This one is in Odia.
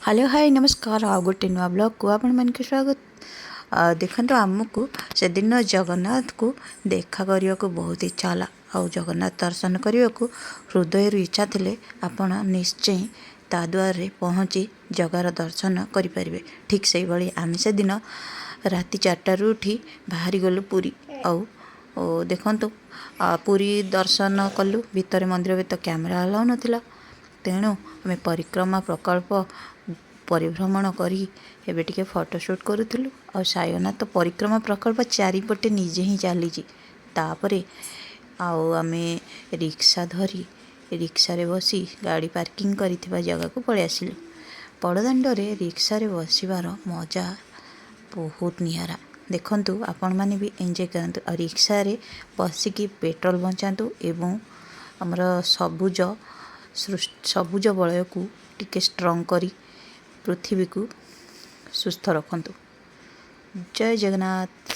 ହ୍ୟାଲୋ, ହାଇ, ନମସ୍କାର। ଆଉ ଗୋଟେ ନୂଆ ବ୍ଲଗ୍କୁ ଆପଣମାନଙ୍କୁ ସ୍ୱାଗତ। ଦେଖନ୍ତୁ, ଆମକୁ ସେଦିନ ଜଗନ୍ନାଥକୁ ଦେଖା କରିବାକୁ ବହୁତ ଇଚ୍ଛା ହେଲା। ଆଉ ଜଗନ୍ନାଥ ଦର୍ଶନ କରିବାକୁ ହୃଦୟରୁ ଇଚ୍ଛା ଥିଲେ ଆପଣ ନିଶ୍ଚୟ ତା ଦ୍ୱାରରେ ପହଞ୍ଚି ଜଗାର ଦର୍ଶନ କରିପାରିବେ। ଠିକ୍ ସେଇଭଳି ଆମେ ସେଦିନ ରାତି 4ଟାରୁ ଉଠି ବାହାରିଗଲୁ ପୁରୀ। ଆଉ ଦେଖନ୍ତୁ, ପୁରୀ ଦର୍ଶନ କଲୁ। ଭିତରେ ମନ୍ଦିର ଭିତରେ କ୍ୟାମେରା ଆଲାଉ ନଥିଲା, ତେଣୁ ଆମେ ପରିକ୍ରମା ପ୍ରକଳ୍ପ ପରିଭ୍ରମଣ କରି ଏବେ ଟିକେ ଫଟୋ ସୁଟ୍ କରୁଥିଲୁ। ଆଉ ସାଇନାଥ ପରିକ୍ରମା ପ୍ରକଳ୍ପ ଚାରିପଟେ ନିଜେ ହିଁ ଚାଲିଛି। ତାପରେ ଆଉ ଆମେ ରିକ୍ସା ଧରି ରିକ୍ସାରେ ବସି ଗାଡ଼ି ପାର୍କିଂ କରିଥିବା ଜାଗାକୁ ପଳେଇ ଆସିଲୁ। ବଡ଼ଦାଣ୍ଡରେ ରିକ୍ସାରେ ବସିବାର ମଜା ବହୁତ ନିଆରା। ଦେଖନ୍ତୁ, ଆପଣମାନେ ବି ଏନ୍ଜୟ କରନ୍ତୁ ଆଉ ରିକ୍ସାରେ ବସିକି ପେଟ୍ରୋଲ ବଞ୍ଚାନ୍ତୁ ଏବଂ ଆମର ସବୁଜ ବଳୟକୁ ଟିକେ ଷ୍ଟ୍ରଙ୍ଗ କରି ପୃଥିବୀକୁ ସୁସ୍ଥ ରଖନ୍ତୁ। ଜୟ ଜଗନ୍ନାଥ।